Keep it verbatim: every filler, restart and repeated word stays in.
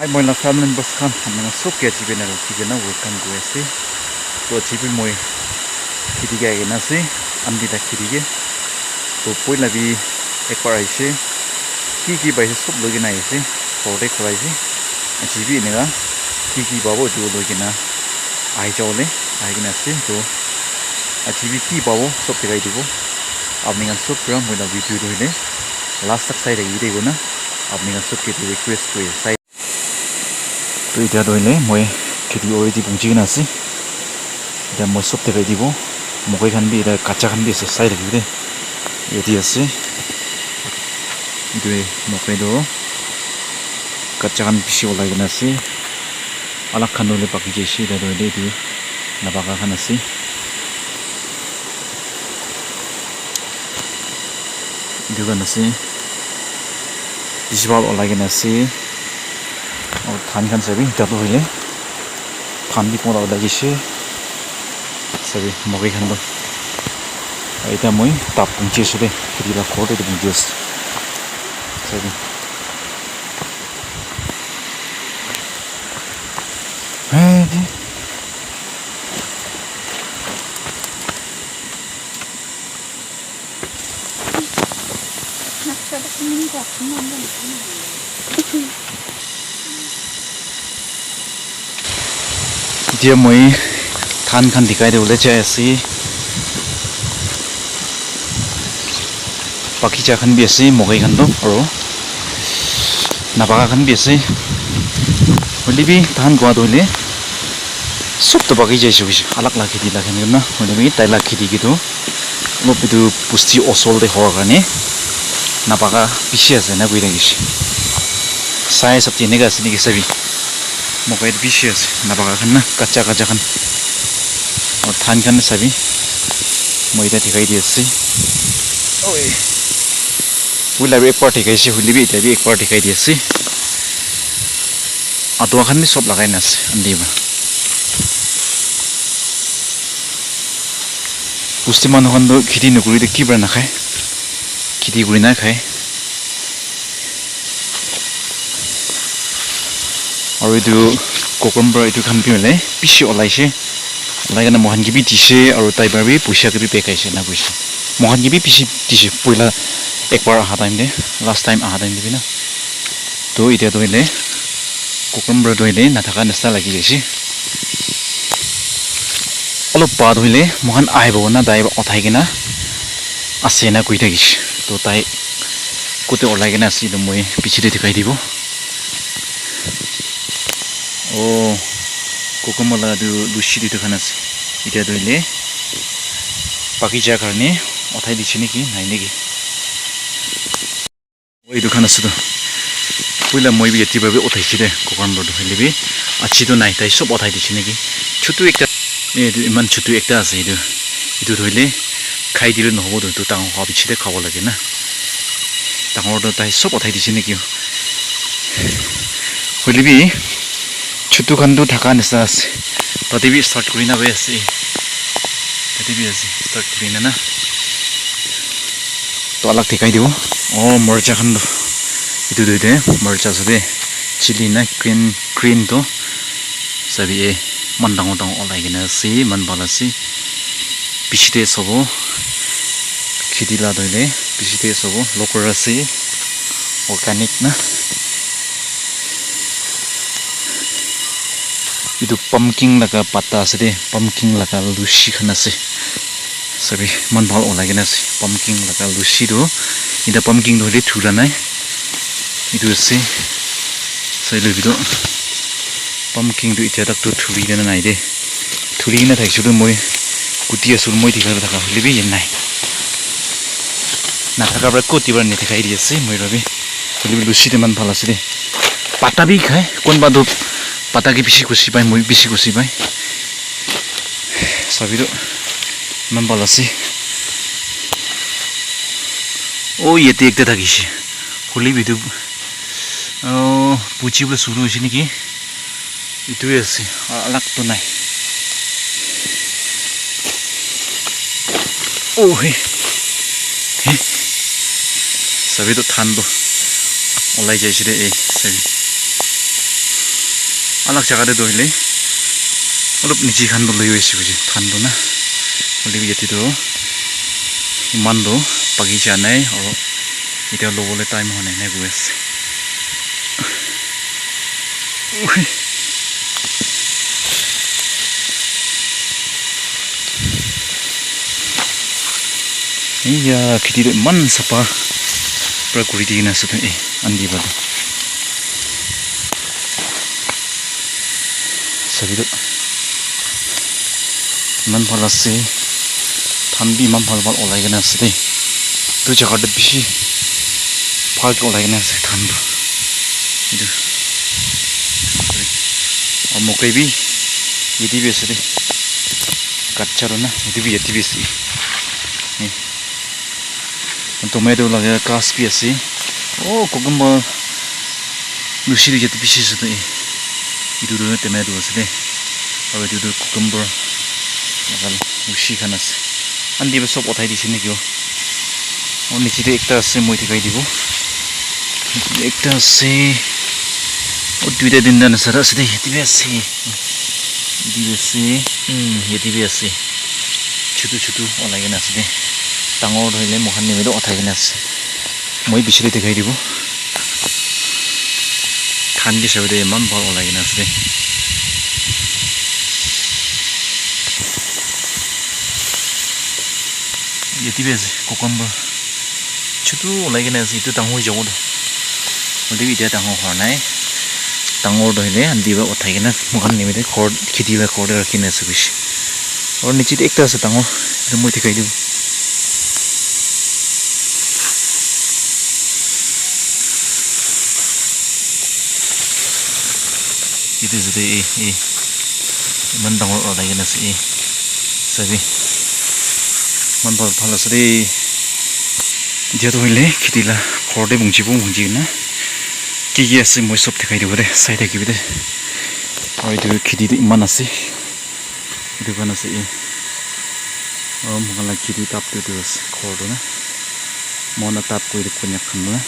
Hi, moi la family members khan, apni khan sob ke aji bena rukhi kena welcome kuri ase. To aji bi moi kheti ke ahi kena ase, aunty la kheti ke. To poila bi ekbar ahishe, ki ki paise sob loi kena ahishe, ghor te khurai ase. Aji bi eneka ki ki pabo etu loi kena ahi jabo le ahi kena ase. To aji bi ki pabo sob dikhai dibo. Apni khan sob pura moi la video tu hoile last tak sai thaki de koina apni khan sob ke request kuri ase. To etia toh hoile moi kheti already punchi kena ase. Etia moi sob dikhai dibo. Mokai khan bi etia kacha khan bi ase, sai thakibi de. Yate ase. Etu mokai toh kacha khan bishi olai kena ase. Alak khan toh hoile paki jaise. Etia toh hoile etu napaka khan ase. Etu khan ase. Bishi bhal olai kena ase. Aru dhan khan sabi, etia toh hoile dhan bi pura olai jaise. Sabi, mokai khan toh. Aru etia moi tap punchi ase de, kheti la ghor te punchi ase. Sabi. Hey, de. Etia moi dhan khan dikhai dibole jai ase. Bagicha khan bi ase, mokai khan toh, aro napaka khan bi ase. Hoile bi tahan koa toh hoile sob toh paki jaise hoise, alak la kheti la khan na, hoile bi tai la kheti ke toh olop etu bosti osor te howa karne napaka bishi ase na koi thakishe. Sai sab eneka ase naki sabi. Mokai bishi ase, napaka khan na, kacha kacha khan. Aru dhan khan sabi, moi eta dikhai di ase. Oi. Hoila bi ekbar dikhai ase, hoile bi eta bi ekbar dikhai di ase. Adua khan bi sob lagai na ase, andi ba. Bosti manu khan toh kheti nokuri toh ki para nakhai? Kheti kuri na khai. Aru etu cucumber etu khan bi hoile bishi olaishe. Olai kena moikhan ke bi dishe aru tai para bi poisa ke bi bekaishe ena koishe. Moikhan ke bi bishi dishe poila ekbar aha time te, last time aha time te bi na. Toh etia toh hoile cucumber toh hoile nathaka nishina lagi jaishe. Olop baad hoile moikhan ahibo na tai uthai kena ase na koi thakishe. Toh tai kote olai kena ase etu moi piche te dikhai dibo. Oh, cucumber la tu lushi tu etu khan ase. Etia tu hoile paki ja karne uthai dishe naki nai naki. Oh, etu khan ase tu. Puila moi bi yate para bi uthai se de, cucumber tu hoile bi. Achi tu nai, tai sob uthai dishe naki. Chutu ekta, eh, etu eman chutu ekta ase etu. Etu tu hoile khai dile nohobo tu, etu dangor howa piche de khabo lage na. Dangor tu tai sob uthai dishe naki. Hoile bi, chutu khan tu thaka nishina ase. Tate bi start kurina bi ase. Tate bi ase, start kurina na. To alak dikhai dibo. Oh, morcha khan tu. Etu tu ite morcha ase de. Chili na green, green tu. Sabi e, eman dangor dangor olai kena ase, eman bhal ase. Piche te sabo, kheti la toh hoile, piche te sabo, local ase, organic na. Etu pumpkin laga pata ase de, pumpkin laga lushi khan ase. Sabi, eman bhal olai kena ase, pumpkin laga lushi tu. Eta pumpkin tu hoile thula nai. Etu ase, sai le etu. Pumpkin tu etia tak tu thuli kena nai de. Thuli kena thakishe tu moi kuti asul moi dikha thaka hoile bi yen nai. Nathaka para koti para ni dikhai di ase moi para bi. Hoile bi lushi tu eman bhal ase de. Pata bi khai, kunba tu pata ke bishi khushi pai, moi bishi khushi pai. Sabi tu eman bhal ase. Oh, yate ekta thakishe. Hoile bi tu, oh, puchi bole suru hoise naki? Etu ase, a-, alag tu nai. Oh, he. He. Sabi tu than tu olai jaise de, eh, sabi. Alak jaga te toh hoile olop niche khan toh loi ase koise than toh na. Hoile bi yate toh eman toh paki ja nai aro etia lobole time howa nai nai koi ase. Ui. Iya, kheti toh eman sapha para kuri di kena ase toh, eh, andi para toh. Sabi toh eman bhal ase, than bi eman bhal bhal olai kena ase de. Etu jaga toh bishi bhal ke olai kena ase than toh. Etu aro mokai bi yate bi ase de, kacha toh na, etu bi yate bi ase. Eh. Tomato laga ghas bi ase. Oh, cucumber. Lushi tu yate bishi ase toh, eh. Etu tu tomato ase de. Aro etu tu cucumber. Laga lushi khan ase. Andi para sob uthai dise naki oh. Oh, niche te ekta ase, moi dikhai dibo. Niche te ekta ase. Oh, duita tinta nishina ase de. Yate bi ase. Yate bi ase. Hmm, yate bi ase. Chutu chutu olai kena ase de. Dangor toh hoile moikhan nimite uthai kena ase. Moi bishi te dikhai dibo. Than ke sabi de eman bhal olai kena ase de. Yate bi ase cucumber. Chutu olai kena ase, etu dangor hoi jabo toh. Hoile bi etia dangor hua nai. Dangor toh hoile andi para uthai kena moikhan nimite ghor, kheti la ghor te rakhi kena ase koise. Aro niche te ekta ase dangor, etu moi dikhai dibo. Etu ase de, eh, eh. Eman dangor olai kena ase, eh. Sabi. Eman bhal, bhal ase de. Etia toh hoile kheti la ghor te punchibo, punchi kena ki ki ase moi sob dikhai dibo de, sai thakibi de. Aro etu kheti toh eman ase. Etu khan ase, eh. Aro moikhan la kheti tap tu etu ase, ghor tu na. Moikhan la tap koi tu konyak khan tu na.